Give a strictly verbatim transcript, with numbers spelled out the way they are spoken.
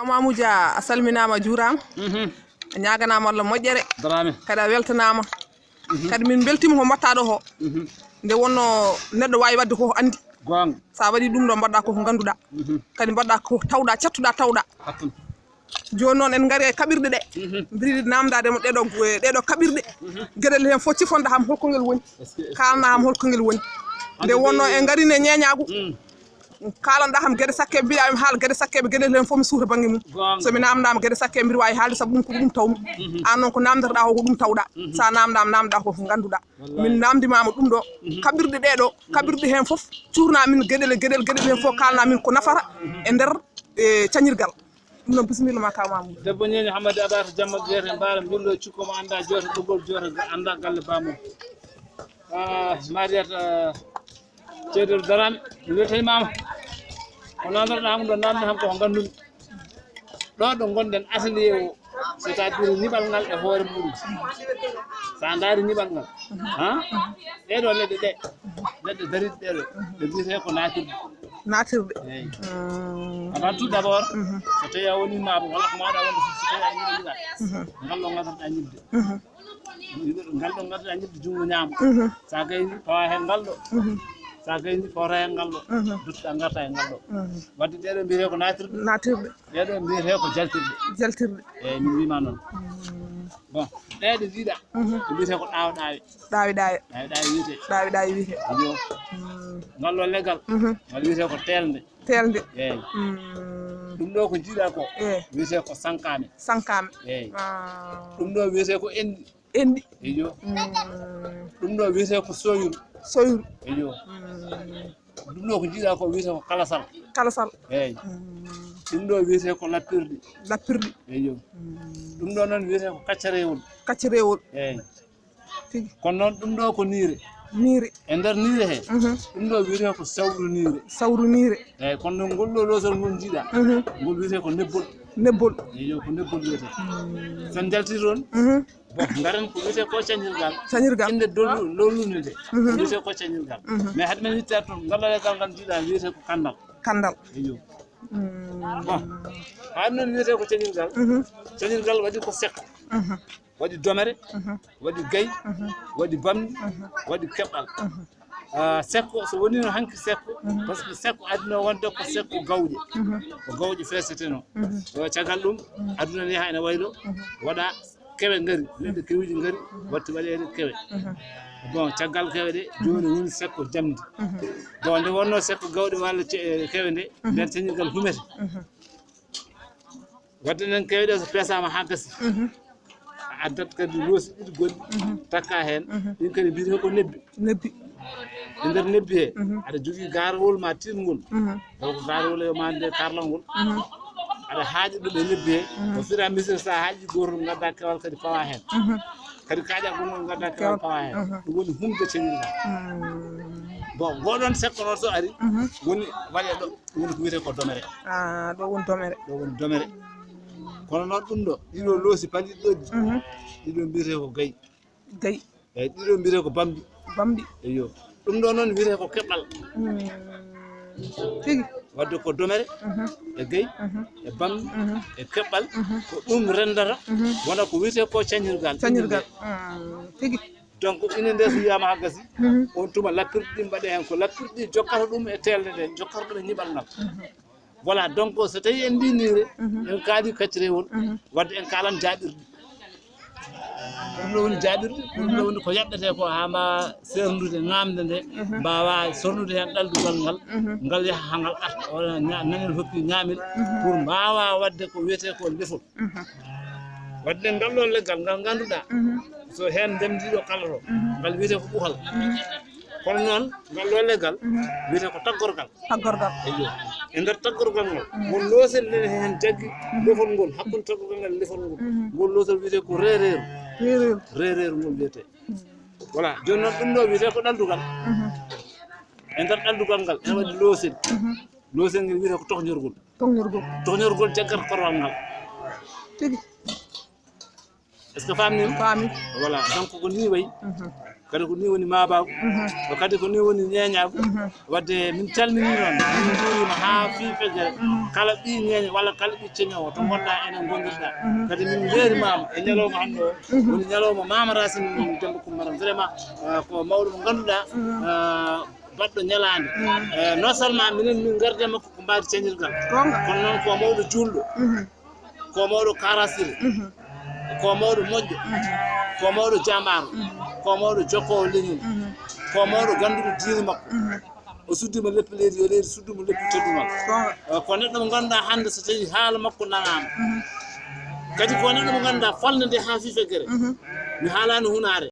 Mamoudou Dia, a salminaama, a juuraama. Mhm. A ñaaganaama Allah moƴƴere. Daraame. Kadi a weltanaama. Mhm. Kadi min mbeltiima ko mbaɗtaa ɗo ko. Mhm. Nde wonnoo neɗɗo waawi waɗde ko o anndi. Goonga. So a waɗii ɗum ɗo, mbaɗɗaa ko ko ngannduɗaa. Mhm. Kadi mbaɗɗaa ko tawɗaa, cattuɗaa, tawɗaa. Hattan. Jooni noon en ngarii e kaɓirɗe ɗe. Mhm. Mbiɗi naamndaade mo ɗeɗo, ɗeɗo kaɓirɗe. Mhm. Geɗel heen fof cifonɗaa kam holko ngel woni. Est-ce que, est-ce que, kaalnaa kam holko ngel woni. Nde wonnoo en ngarii e ñeeñaagu. Mm. Kaalanɗaa kam geɗe sakke, mbiɗa mi haala geɗe sakke, geɗel heen fof mi suuta bannge mum. Goonga. So mi naamndaama geɗe sakke, mbiɗa waawi haalde sabu ɗum ko ɗum tawmi. Mhm. Aan noon ko naamndotoɗaa ko, ko ɗum tawɗaa. Mhm. So a naamndaama, naamndaa ko ko ngannduɗaa. Wallaahi. Min naamndimaama ɗum ɗo. Mhm. Kaɓirɗe ɗee ɗo, kaɓirɗe heen fof, cuurnaa min geɗel e geɗel, geɗel heen fof kaalnaa min ko nafata e nder, e cañirgal. Ɗum noon, bisimilla ma, kaw Mamoudou. Debbo ñeeño Hammadi Abaata Jamma ɓiyete Mbaara, mbillo cukko mo anndaa joote, ɓoggol joote, ga-, anndaa galle baamum. Ah, Mariata, ah, Ceedol Daraame, mi weltanimaama. Ko naamndotoɗaa kam ɗo, naamnde kam ko ko nganndumi. Ɗo ɗo ngonɗen atelier o, c'est-à-dire ñiɓal ngal e hoore muɗum. So a ndaari ñiɓal ngal, ha? Ɗee ɗo leɗɗe ɗe, leɗɗe dariiɗe ɗee ɗo, ɗe mbiyetee ko naatirɗe. Naatirɗe. Eeyi. Mm. Avant tout d'abord, mhm, so tawii a wonii maabo walla ko maaɗa wonde fof, so tawii a ñiɓa ñiɓal, mhm, ngal ɗo ngadanoɗaa ñiɓde. Mhm. Ngal ɗo ngadanoɗaa ñiɓde junngo ñaamo. Mhm. So a gayni, pawa heen ngal ɗo. Mhm. So a gayni, fawta heen ngal ɗo. Mhm. Duttoɗaa, ngarta heen ngal ɗo. Mhm. Wadde ɗee ɗo mbiyetee ko naatirɗe. Naatirɗe. Ɗee ɗo mbiyetee ko jaltirɗe. Jaltirɗe. Eeyi, min mbiima noon. Mm. Bon, ɗee ɗe njiiɗaa, mhm, ɗe mbiyetee ko ɗaawe ɗaawe. Ɗaawe ɗaawe. Ɗaawe ɗaawe wiyetee. Ɗaawe ɗaawe wiyetee. Iyo. Mm. Ngal ɗo leggal, mhm, ngal wiyetee ko teelnde. Teelnde. Eeyi. Mm. Ɗum ɗo ko njiiɗaa ko, eeyi, wiyetee ko sankaame. Sankaame. Eeyi. Ah. Ɗum ɗo wiyetee ko enɗi. Enɗi. Iyo. Mm. Ɗum ɗo wiyetee ko soyru. Soyru. Iyo. Mm. Ɗum ɗo ko njiiɗaa ko wiyetee ko kalasal. Kalasal. Eeyi. Mm. Ɗum ɗo wiyetee ko lappirɗi. Lappirɗi. Eeyi. Mm. Ɗum ɗo noon wiyetee ko kaccareewol. Kaccareewol. Eeyi. Tigi. Kono noon ɗum ɗo ko niire. Niire. E nder niire he, mhm, ɗum ɗo wiyetee ko sawru niire. Sawru niire. Eeyi, kono noon ngol ɗo loosol ngol njiiɗaa, mhm, ngol wiyetee ko nebbol. Nebbol. Eeyi, ko nebbol wiyetee. Mm. So en njaltii toon, mhm, bon, ngaren ko wiyetee ko cañirgal. Cañirgal. Innde dolu-, lolunde nde. Mhm. Wiyetee ko cañirgal. Mhm. Mais hade men yettoyaade toon, ngal leggal ngal njiiɗaa wiyetee ko kanndal. Kanndal. Eeyi. Mm. Bon. Haa noon wiyetee ko cañirgal. Mhm. Cañirgal waɗi ko sekko. Mhm. Waɗi domere, mhm, waɗi gayi, mhm, waɗi bamɗi, mhm, waɗi keɓɓal. Mhm. Ah, sekko, so woniino hanki sekko, mhm, par ce que sekko aduna wonde ko sekko gawƴe. Mhm. Ko gawƴe feesetenoo. Mhm. Yo caggal ɗum, mhm, aduna ne yaha ene waylo, mhm, waɗa kewe ngari, leɗɗe kewiji ngari, mhm, watti waɗeede kewe. Mhm. Bon, caggal kewe ɗe, mhm, jooni woni sekko jamndi. Mhm. Bon, nde wonnoo sekko gawɗe walla ce-, kewe nde, mhm, nden cañirgal humete. Mhm. Wadde enen kewe ɗe so peesaama haa gasi. Mhm. A addat kadi loosi ɗiɗi goɗɗi, mhm, takka heen. Mhm. Ɗin kadi mbiyetee ko nebbi. Nebbi. E nder nebbi he, mhm, aɗa jogii gaarawol ma tiiɗngol. Mhm. Taw ko gaarawol e ma nde karlangol. Mhm. Aɗa haaƴi ɗum e nebbi he. Mhm. Au fur et à mesure, so a haaƴi gootol, ngadda kewal kadi pawa heen. Mhm. Kadi kaaƴa gongol, ngadda kewal, kewal pawa heen. Mhm. Ɗum woni humde cañirgal. Mm. Bon, ngoɗon sekko noon so ari, mhm, woni waɗe ɗo. Ɗum woni ko wiyetee ko domere. Ah, ɗo woni domere. Ɗo woni domere. Kono noon ɗum ɗo, ɗiɗo loosi paliɗi ɗo, mhm, ɗiɗo mbiyetee ko gayi. Gayi. Eeyi, ɗiɗo mbiyetee ko bamɗi. Bamɗi. Eeyo. Ɗum ɗo noon wiyetee ko keɓɓal. Mm. Tigi. Wadde ko domere, mhm, e gayi, mhm, e bamɗi, mhm, e keɓɓal, mhm, ko ɗum renndata, mhm, wona ko wiyetee ko cañirgal. Cañirgal. Mm, tigi. Donc, ine nde so wiyaama haa gasi, mhm, on tuma lappirɗi ɗi mbaɗee heen, ko lappirɗi ɗi jokkata ɗum e teelnde nde, jokkata ɗum e ñiɓal ngal. Mhm. Voilà, donc, so tawii en mbii niire, mhm, en kaali kaccirewol, mhm, wadde en kaalan jaaɓirɗi. Ɗum ɗo woni jaaɓirɗi, ɗum ɗo, mhm, woni ko yaɓɓetee ko haa ma seerndude ŋaamde nde, mhm, mbaawa sornude heen ɗaldugal ngal, mhm, ngal yaha haa ngal arta, wona ña-, nanel hoppi ñaamel, mhm, pour mbaawa waɗde ko wiyetee ko lefol. Mhm. Wadde ngal ɗoon leggal ngal ngannduɗaa, mhm, so heen ndemdiiɗo kala to, mhm, ngal wiyetee ko ɓuhal. Mhm. Kono noon, ngal ɗoon leggal, mhm, wiyetee ko taggorgal. Taggorgal. Eyo. E nder taggorgal ngal, mhm, won loosel nene heen jaggi, mhm, lefol ngol, hakkunde taggorgal ngal e lefol ngol. Mhm. Ngol loosel wiyetee ko reereeru. Reereeru. Reereeru ngol wiyetee. Mhm. Voilà, jooni noon ɗum ɗo wiyetee ko ɗaldugal. Mhm. E nder ɗaldugal ngal, ene waɗi loosel. Mhm. Loosel ngel wiyetee ko toñorgol. Toñorgol. Toñorgol jaggata korwal ngal. Tigi. Est-ce que faamniima? Faami. Voilà, donc ko nii wayi. Mhm. Kadi ko ni woni maabagu. Kadi ko ni woni ñeeñagu. Wadde min calminii noon, min njuuriima haa fii fegere. Kala ɓii ñeeño walla kala ɓii ceñoowo to ngonɗaa, enen ngondirɗaa. Kadi min njeerimaama e ñalawma hannde o. Woni ñalawma Maama Racine, min Demba Kumba Maram. Vraiment, ah, ko mawɗo mo ngannduɗaa, ah, baɗɗo ñalaande. Eh, non seulement minen min ngardi e makko ko mbaadi cañirgal. Goonga. Kono noon ko mawɗo juulɗo. Ko mawɗo karasiri. Ko mawɗo moƴƴo. Ko mawɗo jaambaaro. Ko mawɗo jokkoowo leñol. Ko mawɗo gannduɗo diine makko. O suddiima leppi leydi, yo leydi suddu mo leppi teddungal. Goonga. Eh, ko neɗɗo mo ngannduɗaa hannde so tawii haala makko nanaama. Kadi ko neɗɗo mo ngannduɗaa falnde nde haa fii fegere. Mi haalaani hunaare.